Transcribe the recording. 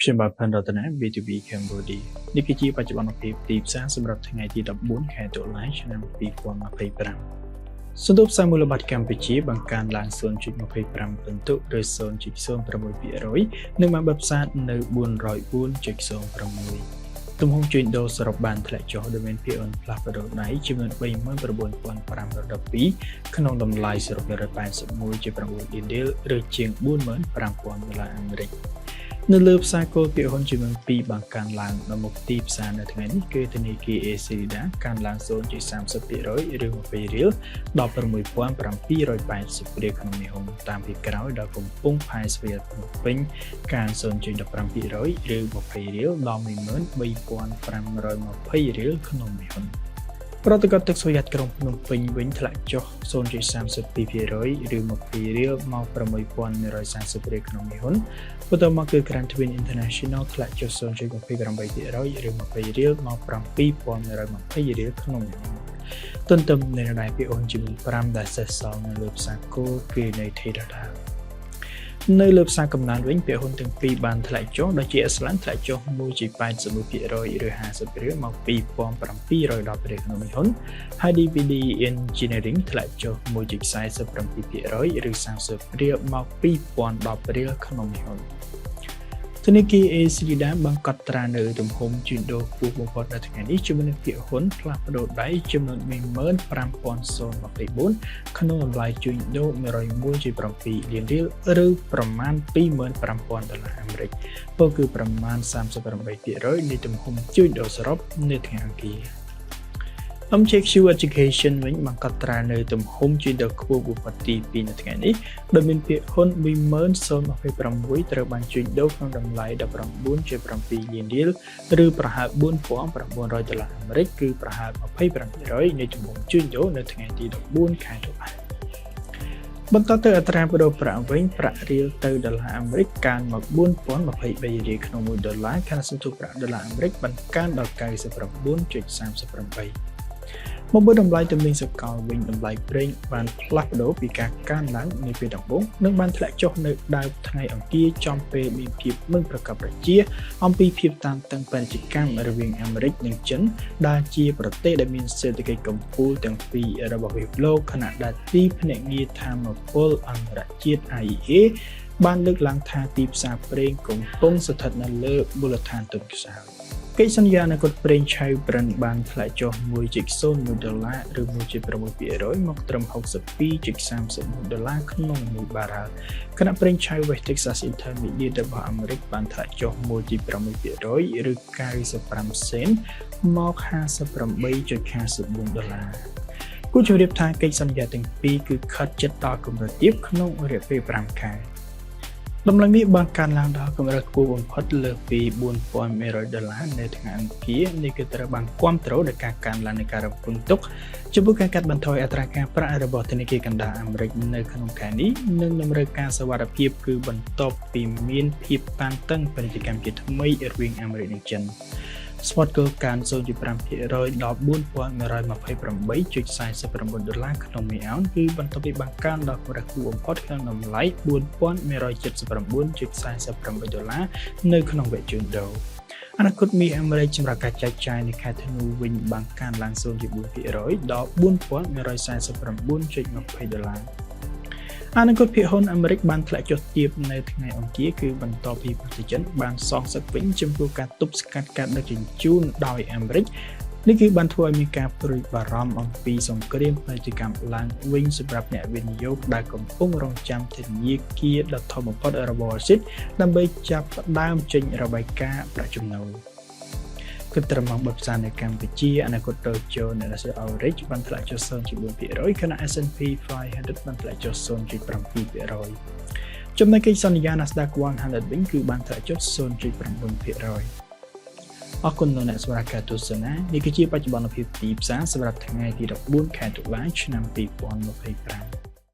ខ្ញុំបាទផាន់រតនា B2B Cambodia នេះគឺជាបច្ចុប្បន្នភាពទីផ្សារសម្រាប់ថ្ងៃទី14ខែតុលាឆ្នាំ2025សន្ទុះផ្សារមូលបត្រកម្ពុជាបានកើនឡើង0.25ពិន្ទុឬ0.06%និងបានបិទផ្សារនៅ404.06ទំហំជួញដូរសរុបបានធ្លាក់ចុះដោយមានភាគហ៊ុនផ្លាស់ប្ដូរដៃចំនួន39,512ក្នុងតម្លៃសរុប181.9លានរៀលឬជាង45,000ដុល្លារអាមេរិកនៅលើផ្សារគោលភាគហ៊ុនចំនួន2បានកើនឡើងដល់មុខទីផ្សារនៅថ្ងៃនេះគឺធនាគារ ACLEDA កើនឡើង0.30%ឬ20រៀលដល់6780រៀលក្នុងមួយហ៊ុនតាមពីក្រោយដល់កំពង់ផែស្វាភ្នំពេញកើន0.15%ឬ20រៀលដល់13520រៀលក្នុងមួយហ៊ុនប្រតិកត្តិទឹកសុយ័តក្រុងភ្នំពេញវិញធ្លាក់ចុះ0.32%ឬ20រៀលមក6140រៀលក្នុងមួយហ៊ុនបន្ទាប់មកគឺ Grand Twin International ធ្លាក់ចុះ0.28%ឬ20រៀលមក7120រៀលក្នុងមួយហ៊ុនទន្ទឹមនឹងដែរពីអូនចំនួន5ដែលសេសសល់នៅលើផ្សារគោលគឺនៅទីដដែលនៅលើផ្សារកំណើនវិញភាគហ៊ុនទាំងពីរបានធ្លាក់ចុះដោយជាអស្លានធ្លាក់ចុះ1.81%ឬ50រៀលមក2710រៀលក្នុងមួយហ៊ុនហើយ DVD Engineering ធ្លាក់ចុះ1.47%ឬ30រៀលមក2010រៀលក្នុងមួយហ៊ុនធនាគារ ACLEDA បានកត់ត្រានៅទំហំជួញដូរខ្ពស់បំផុតនៅថ្ងៃនេះជាមួយនឹងភាគហ៊ុនផ្លាស់ប្ដូរដៃចំនួន15024ក្នុងតម្លៃជួញដូរ101.7លានរៀលឬប្រមាណ25,000ដុល្លារអាមេរិកពោលគឺប្រមាណ38%នៃទំហំជួញដូរសរុបនៅថ្ងៃអង្គារ MJQ Education វិញបានកត់ត្រានៅទំហំជួញដូរខ្ពស់បំផុតទី2នៅថ្ងៃនេះដោយមានភាគហ៊ុន10026ត្រូវបានជួញដូរក្នុងតម្លៃ19.7លានរៀលឬប្រហែល4900ដុល្លារអាមេរិកគឺប្រហែល25%នៃទំហំជួញដូរនៅថ្ងៃទី14ខែតុលាបន្តទៅអត្រាប្តូរប្រាក់វិញប្រាក់រៀលទៅដុល្លារអាមេរិកកើនមក4023រៀលក្នុង1ដុល្លារខណៈសន្ទុះប្រាក់ដុល្លារអាមេរិកបានកើនដល់99.38មកមើលតម្លៃទំនិញសកលវិញតម្លៃប្រេងបានផ្លាស់ប្ដូរពីការកើនឡើងនាពេលដំបូងនិងបានធ្លាក់ចុះនៅដើមថ្ងៃអង្គារចំពេលមានភាពមិនប្រកបប្រជាអំពីភាពតានតឹងពាណិជ្ជកម្មរវាងអាមេរិកនិងចិនដែលជាប្រទេសដែលមានសេដ្ឋកិច្ចកំពូលទាំងពីររបស់ពិភពលោកខណៈដែលទីភ្នាក់ងារថាមពលអន្តរជាតិ IEA បានលើកឡើងថាទីផ្សារប្រេងកំពុងស្ថិតនៅលើមូលដ្ឋានទន់ខ្សោយកិច្ចសន្យាអនាគតប្រេងឆៅ Brent បានធ្លាក់ចុះ1.01ដុល្លារឬ1.6%មកត្រឹម62.31ដុល្លារក្នុងមួយបារ៉ែលខណៈប្រេងឆៅ West Texas Intermediate របស់អាមេរិកបានធ្លាក់ចុះ1.6%ឬ95សេនមក58.54ដុល្លារគួរជម្រាបថាកិច្ចសន្យាទាំងពីរគឺខិតជិតដល់កម្រិតទាបក្នុងរយៈពេល5ខែតម្លៃមាសបានកើនឡើងដល់កម្រិតខ្ពស់បំផុតលើសពី4100ដុល្លារនៅថ្ងៃអង្គារនេះគឺត្រូវបានគាំទ្រដោយការកើនឡើងនៃការរំពឹងទុកចំពោះការកាត់បន្ថយអត្រាការប្រាក់របស់ធនាគារកណ្ដាលអាមេរិកនៅក្នុងខែនេះនិងតម្រូវការសុវត្ថិភាពគឺបន្ទាប់ពីមានភាពតានតឹងពាណិជ្ជកម្មជាថ្មីរវាងអាមេរិកនិងចិន Spot Gold កើន0.5%ដល់4128.49ដុល្លារក្នុងមួយអោនគឺបន្ទាប់ពីបានកើនដល់កម្រិតខ្ពស់បំផុតក្នុងតម្លៃ4179.48ដុល្លារនៅក្នុងវគ្គជួញដូរអនាគតមាសអាមេរិកសម្រាប់ការចែកចាយនៅខែធ្នូវិញបានកើនឡើង0.4%ដល់4149.20ដុល្លារអនាគតភាគហ៊ុនអាមេរិកបានធ្លាក់ចុះទាបនៅថ្ងៃអង្គារគឺបន្ទាប់ពីប្រទេសចិនបានសងសឹកវិញចំពោះការទប់ស្កាត់ការដឹកជញ្ជូនដោយអាមេរិកនេះគឺបានធ្វើឲ្យមានការព្រួយបារម្ភអំពីសង្គ្រាមពាណិជ្ជកម្មឡើងវិញសម្រាប់អ្នកវិនិយោគដែលកំពុងរងចាំធនាគារដ៏ធំបំផុតរបស់ Wall Street ដើម្បីចាប់ផ្ដើមចេញរបាយការណ៍ប្រាក់ចំណូលគិតត្រឹមម៉ោងបិទផ្សារនៅកម្ពុជាអនាគត Dow Jones Industrial Average បានធ្លាក់ចុះ0.4%ខណៈ S&P 500បានធ្លាក់ចុះ0.7%ចំណែកកិច្ចសន្យា Nasdaq 100វិញគឺបានធ្លាក់ចុះ0.9%អរគុណលោកអ្នកសម្រាប់ការទស្សនានេះគឺជាបច្ចុប្បន្នភាពទីផ្សារសម្រាប់ថ្ងៃទី14ខែតុលាឆ្នាំ2025។